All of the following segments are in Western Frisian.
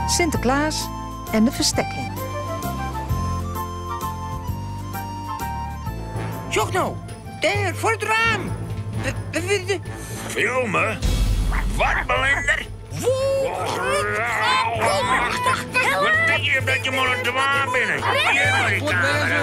Sinteklaas en de ferstekling. Sjoch no, dêr foar it raam. Filme? Wat belinder? Wat tink je dat je oan it dwaan binne? Hjir mei dy kamera.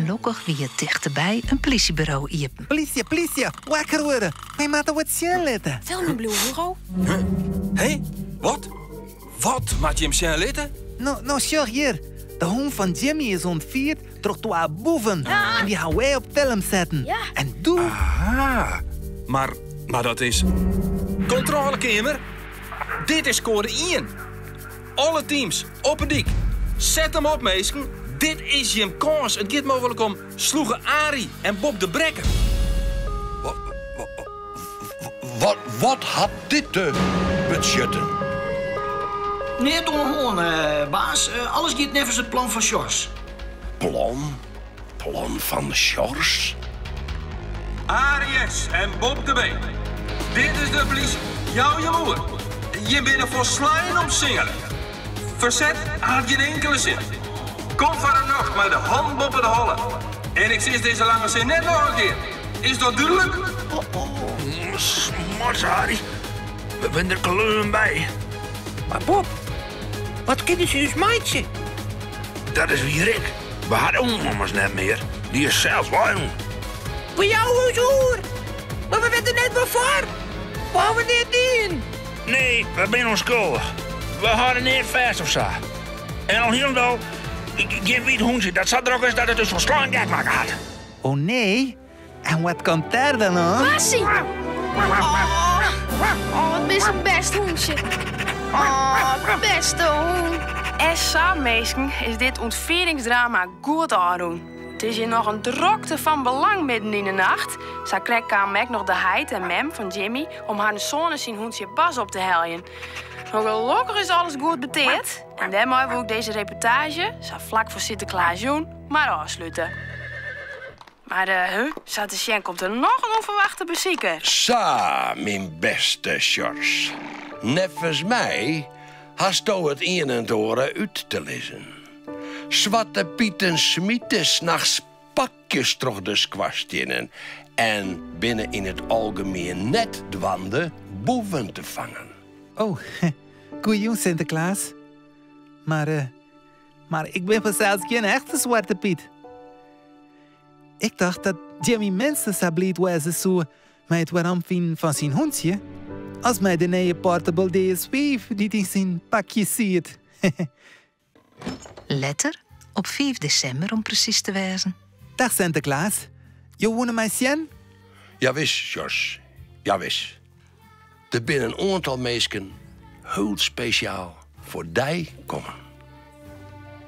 Lokkich wie it tichteby in plysjeburo iepen. Plysje, plysje, wakker wurde! Wy moatte wat sjen litte. Filmjen bliuwe, Hugo. Hé? Wat? Wat moat jim sjen litte? No, no sjoch hjir. De hûn fan Jimmy is ûntfierd troch twa boeven. En dy ha wy op film setten. En doe... Aha, mar, mar dat is... Kontrôlekeamer, dit is koade ien. Alle teams, op 'e dyk. Set 'em op, minsken. Dit is jim kâns. It giet mooglik om Sloege Arie en Bob de Brekker. Wat, wat hat dit te betsjutten? Neat oan 'e hân, eh, baas. Eh, alles giet neffens it plan fan Sjors. Plan? Plan fan Sjors? Arie S. en Bob de B. Dit is de polysje. Jou jim oer. Jim binne folslein omsingele. Ferset hat gjin inkele sin. Kom foar 'e nocht mei de hannen boppe de holle. En ik sis dizze lange sin net noch in kear. Is dat dúdlik? Smors, Arie. We binne der kleun by. Mar Bob, wat kinne se ús meitsje? Dat is wier ek. We ha de hûn ommers net mear. Dy is sels weijûn. We jouwe ús oer, mar we witte net wêrfoar. We hawwe neat dien. Nee, we binne ûnskuldich. We hâlde neat fêst of sa. En al hielendal gjin wyt hûntsje dat sa drok is dat it ús folslein gek makke hat. Oh nee, en wat komt dêr dan oan? Bassie! Oh, oh, wat bist in bêst hûntsje. Oh, bêste hûn. En sa, minsken, is dit ûntfieringsdrama goed ôfrûn. It is hjir noch in drokte fan belang midden yn 'e nacht. Sa krekt kamen ek noch de heit en mem fan Jimmy om harren soan en syn hûntsje Bas op te heljen. Mar gelokkich is alles goed beteard en dêrmei woe ik dizze reportaazje, sa flak foar Sinteklaasjûn, mar ôfslute. Mar huh, sa te sjen komt der noch in ûnferwachte besiker. Sa, myn bêste Sjors. Neffens my hasto it ien en it oare út te lizzen. Swarte Pieten smite nachts pakjes troch de skoarstiennen en binne yn it algemien net dwaande boeven te fangen. Oh, goejûn Sinteklaas. Mar, eh, mar ik bin fansels gjin echte Swarte Pyt. Ik tocht dat Jimmy minstens sa bliid wêze soe mei it weromfinen fan syn hûntsje as mei de nije portable DS5 dy't yn syn pakje siet. Letter, op fiif desimber om presys te wêzen. Dag Sinteklaas, jo woene my sjen? Jawis, Sjors, jawis. Der binne in oantal minsken hiel spesjaal foar dy kommen.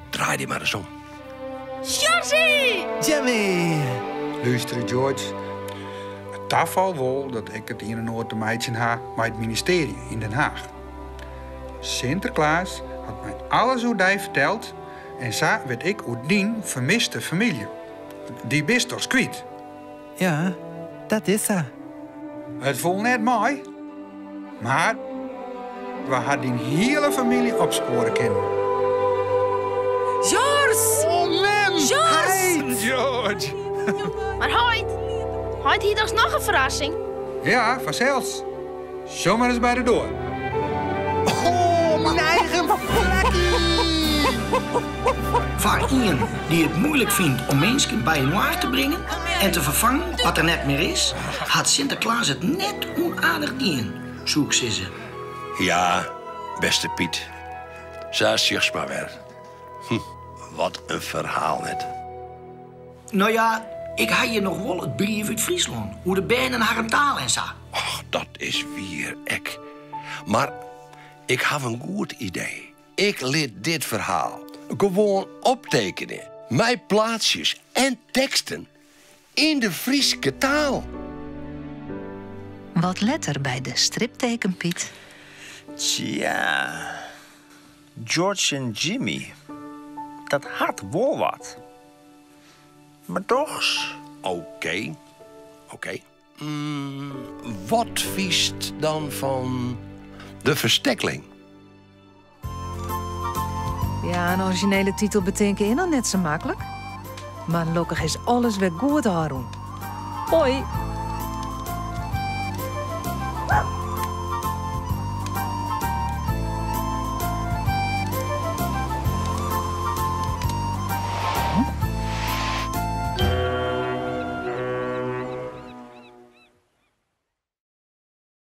Draai dy mar ris om. Sjorsie! Jimmy! Lúster, George. It tafal wol dat ik it ien en oar te meitsjen ha mei it ministearje yn Den Haach. Sinterklaas hat my alles oer dy ferteld en sa wit ik oer dyn fermiste famylje. Dy bist dochs kwyt? Ja, dat is sa. It foel net mei, mar we ha dyn hiele famylje opspoare kinnen. Sjors! Oh, mem! Sjors! Heit! George! Mar heit, heit hie dochs noch in ferrassing? Ja, fansels. Sjoch mar ris by de doar. Oh, myn eigen plakkie! Foar ien dy't it muoilik fynt om minsken byinoar te bringen en te ferfangen wat der net mear is, hat Sinteklaas it net ûnaardich dien, soe ik sizze. Ja, bêste Pyt, sa sjochst mar wer. Hm, wat in ferhaal net. No ja, ik ha hjir noch wol it brief út Fryslân oer de bern en harren taal en sa. Och, dat is wier ek. Mar ik haw in goed idee. Ik lit dit ferhaal gewoan optekenje mei plaatsjes en teksten yn de Fryske taal. Wat letter by de striptekenpyt. Tsja, George en Jimmy, dat hat wol wat. Mar dochs. Oké, oké. Mm, wat fynst dan fan De Ferstekling? Ja, in orizjinele titel betinke is noch net sa maklik. Mar lokkich is alles wer goed ôfrûn. Hoi!